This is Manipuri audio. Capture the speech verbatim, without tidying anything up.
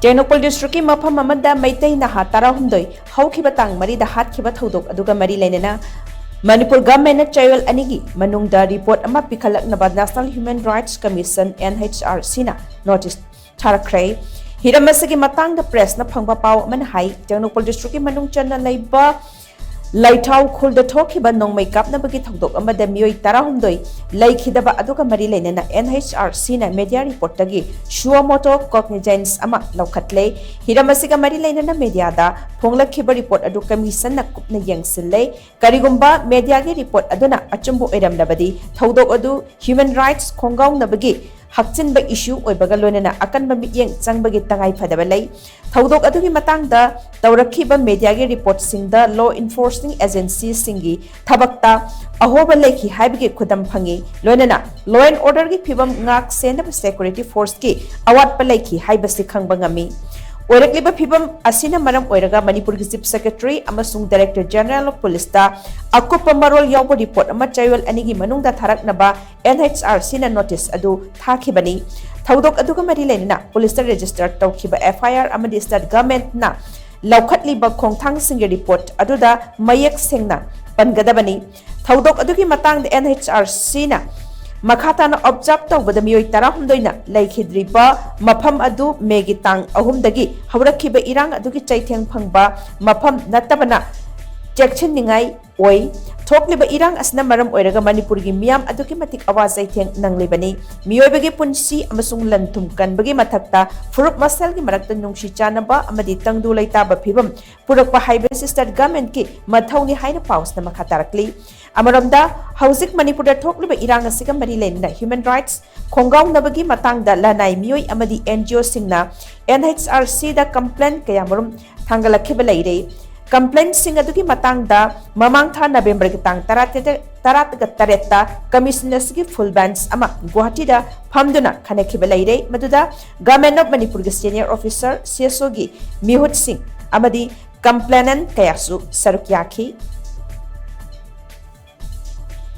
ꯇꯦꯡꯅꯧꯄꯜ ꯗꯤꯁꯇ꯭ꯔꯤꯛꯀꯤ ꯃꯐꯝ ꯑꯃꯗ ꯃꯩꯇꯩ ꯅꯍꯥ ꯇꯔꯥꯍꯨꯝꯗꯣꯏ ꯍꯧꯈꯤꯕ ꯇꯥꯡ ꯃꯔꯤꯗ ꯍꯥꯠꯈꯤꯕ ꯊꯧꯗꯣꯛ ꯑꯗꯨꯒ ꯃꯔꯤ ꯂꯩꯅꯅ ꯃꯅꯤꯄꯨꯔ ꯒꯚꯔꯟꯃꯦꯟꯠꯅ ꯆꯌꯣꯜ ꯑꯅꯤꯒꯤ ꯃꯅꯨꯡꯗ ꯔꯤꯄꯣꯔꯠ ꯑꯃ ꯄꯤꯈꯠꯂꯛꯅꯕ National Human Rights Commission, N H R C ꯅ ꯅꯣꯇꯤꯁ ꯊꯥꯔꯛꯈ꯭ꯔꯦ꯫ ꯍꯤꯔꯝ ꯑꯁꯤꯒꯤ ꯃꯇꯥꯡꯗ ꯄ꯭ꯔꯦꯁꯅ ꯐꯪꯕ ꯄꯥꯎ ꯑꯃꯅ ꯍꯥꯏ, ꯇꯦꯡꯅꯧꯄꯜ ꯗꯤꯁꯇ꯭ꯔꯤꯛꯀꯤ ꯃꯅꯨꯡ ꯆꯟꯅ ꯂꯩꯕ ꯂꯩꯊꯥꯎ ꯈꯨꯜꯗ ꯊꯣꯛꯈꯤꯕ ꯅꯣꯡꯃꯩ ꯀꯥꯞꯅꯕꯒꯤ ꯊꯧꯗꯣꯛ ꯑꯃꯗ ꯃꯤꯑꯣꯏ ꯇꯔꯥꯍꯨꯝꯗꯣꯏ ꯂꯩꯈꯤꯗꯕ ꯑꯗꯨꯒ ꯃꯔꯤ ꯂꯩꯅꯅ N H R C ꯅ media report ꯇꯒꯤ suo motu cognizance ꯑꯃ ꯂꯧꯈꯠꯂꯦ꯫ ꯍꯤꯔꯝ ꯑꯁꯤꯒ ꯃꯔꯤ ꯂꯩꯅꯅ media ꯗ ꯐꯣꯡꯂꯛꯈꯤꯕ ꯔꯤꯄꯣꯔꯠ ꯑꯗꯨ ꯀꯃꯤꯁꯟꯅ ꯀꯨꯞꯅ ꯌꯦꯡꯁꯤꯜꯂꯦ꯫ ꯀꯔꯤꯒꯨꯝꯕ media ꯒꯤ ꯔꯤꯄꯣꯔꯠ ꯑꯗꯨꯅ ꯑꯆꯨꯝꯕ ꯑꯣꯏꯔꯝꯂꯕꯗꯤ, ꯊꯧꯗꯣꯛ ꯑꯗꯨ human rights ꯈꯣꯡꯒꯥꯎꯅꯕꯒꯤ ꯍꯛꯆꯤꯟꯕ issue ꯑꯣꯏꯕꯒ ꯂꯣꯏꯅꯅ ꯑꯀꯟꯕ ꯃꯤꯠꯌꯦꯡ ꯆꯪꯕꯒꯤ ꯇꯉꯥꯏ ꯐꯗꯕ ꯂꯩ꯫ ꯊꯧꯗꯣꯛ ꯑꯗꯨꯒꯤ ꯃꯇꯥꯡꯗ ꯇꯧꯔꯛꯈꯤꯕ media ꯒꯤ ꯔꯤꯄꯣꯔꯠꯁꯤꯡꯗ law enforcing agency ꯁꯤꯡꯒꯤ ꯊꯕꯛꯇ ꯑꯍꯣꯕ ꯂꯩꯈꯤ ꯍꯥꯏꯕꯒꯤ ꯈꯨꯗꯝ ꯐꯪꯏ, ꯂꯣꯏꯅꯅ law and order ꯒꯤ ꯐꯤꯕꯝ ꯉꯥꯛ ꯁꯦꯟꯅꯕ security force ꯀꯤ ꯑꯋꯥꯠꯄ ꯂꯩꯈꯤ ꯍꯥꯏꯕꯁꯤ ꯈꯪꯕ ꯉꯝꯃꯤ꯫ ꯑꯣꯏꯔꯛꯂꯤꯕ ꯐꯤꯕꯝ ꯑꯁꯤꯅ ꯃꯔꯝ ꯑꯣꯏꯔꯒ ꯃꯅꯤꯄꯨꯔꯒꯤ Chief Secretary ꯑꯃꯁꯨꯡ Director General of Police ꯇ ꯑꯀꯨꯞꯄ ꯃꯔꯣꯜ ꯌꯥꯎꯕ ꯔꯤꯄꯣꯔꯠ ꯑꯃ ꯆꯌꯣꯜ ꯑꯅꯤꯒꯤ ꯃꯅꯨꯡꯗ ꯊꯥꯔꯛꯅꯕ N H R C ꯅ ꯅꯣꯇꯤꯁ ꯑꯗꯨ ꯊꯥꯈꯤꯕꯅꯤ꯫ ꯊꯧꯗꯣꯛ ꯑꯗꯨꯒ ꯃꯔꯤ ꯂꯩꯅꯅ ꯄꯨꯂꯤꯁꯇ register ꯇꯧꯈꯤꯕ F I R ꯑꯃꯗꯤ state government ꯅ ꯂꯧꯈꯠꯂꯤꯕ ꯈꯣꯡꯊꯥꯡꯁꯤꯡꯒꯤ ꯔꯤꯄꯣꯔꯠ ꯑꯗꯨꯗ ꯃꯌꯦꯛ ꯁꯦꯡꯅ ꯄꯟꯒꯗꯕꯅꯤ꯫ ꯊꯧꯗꯣꯛ ꯑꯗꯨꯒꯤ ꯃꯇꯥꯡꯗ N H R C ꯅ ꯃꯈꯥ ꯇꯥꯅ observe ꯇꯧꯕꯗ ꯃꯤꯑꯣꯏ ꯇꯔꯥꯍꯨꯝꯗꯣꯏꯅ ꯂꯩꯈꯤꯗ꯭ꯔꯤꯕ ꯃꯐꯝ ꯑꯗꯨ ꯃꯦꯒꯤ ꯇꯥꯡ ꯑꯍꯨꯝꯗꯒꯤ ꯍꯧꯔꯛꯈꯤꯕ ꯏꯔꯥꯡ ꯑꯗꯨꯒꯤ ꯆꯩꯊꯦꯡ ꯐꯪꯕ ꯃꯐꯝ ꯅꯠꯇꯕꯅ ꯆꯦꯛꯁꯤꯟꯅꯤꯡꯉꯥꯏ ꯑꯣꯏ꯫ ꯊꯣꯛꯂꯤꯕ ꯏꯔꯥꯡ ꯑꯁꯤꯅ ꯃꯔꯝ ꯑꯣꯏꯔꯒ ꯃꯅꯤꯄꯨꯔꯒꯤ ꯃꯤꯌꯥꯝ ꯑꯗꯨꯛꯀꯤ ꯃꯇꯤꯛ ꯑꯋꯥ ꯆꯩꯊꯦꯡ ꯅꯪꯂꯤꯕꯅꯤ꯫ ꯃꯤꯑꯣꯏꯕꯒꯤ ꯄꯨꯟꯁꯤ ꯑꯃꯁꯨꯡ ꯂꯟ ꯊꯨꯝ ꯀꯟꯕꯒꯤ ꯃꯊꯛꯇ ꯐꯨꯔꯨꯞ ꯃꯁꯦꯜꯒꯤ ꯃꯔꯛꯇ ꯅꯨꯡꯁꯤ ꯆꯥꯟꯅꯕ ꯑꯃꯗꯤ ꯇꯪꯗꯨ ꯂꯩꯇꯥꯕ ꯐꯤꯕꯝ ꯄꯨꯔꯛꯄ ꯍꯥꯏꯕꯁꯤ state government ꯀꯤ ꯃꯊꯧꯅꯤ ꯍꯥꯏꯅ ꯄꯥꯎꯁꯤꯅ ꯃꯈꯥ ꯇꯥꯔꯛꯂꯤ꯫ ꯑꯃꯔꯣꯝꯗ, ꯍꯧꯖꯤꯛ ꯃꯅꯤꯄꯨꯔꯗ ꯊꯣꯛꯂꯤꯕ ꯏꯔꯥꯡ ꯑꯁꯤꯒ ꯃꯔꯤ ꯂꯩꯅꯅ human rights ꯈꯣꯡꯒꯥꯎꯅꯕꯒꯤ ꯃꯇꯥꯡꯗ ꯂꯅꯥꯏ ꯃꯤꯑꯣꯏ ꯑꯃꯗꯤ N G O ꯁꯤꯡꯅ N H R C ꯗ complaint ꯀꯌꯥꯃꯔꯨꯝ ꯊꯥꯡꯒꯠꯂꯛꯈꯤꯕ ꯂꯩꯔꯦ꯫ Complaint ꯁꯤꯡ ꯑꯗꯨꯒꯤ ꯃꯇꯥꯡꯗ ꯃꯃꯥꯡ ꯊꯥ ꯅꯕꯦꯝꯕꯔꯒꯤ ꯇꯥꯡ ꯇꯔꯥꯇꯔꯦꯠ, ꯇꯔꯥꯒ ꯇꯔꯦꯠꯇ commission ꯑꯁꯤꯒꯤ full bench ꯑꯃ ꯒꯨꯋꯥꯍꯥꯇꯤꯗ ꯐꯝꯗꯨꯅ ꯈꯟꯅꯈꯤꯕ ꯂꯩꯔꯦ, ꯃꯗꯨꯗ Government of ꯃꯅꯤꯄꯨꯔꯒꯤ senior officer, C S O ꯒꯤ ꯃꯤꯍꯨꯠꯁꯤꯡ ꯑꯃꯗꯤ complainant ꯀꯌꯥꯁꯨ ꯁꯔꯨꯛ ꯌꯥꯈꯤ꯫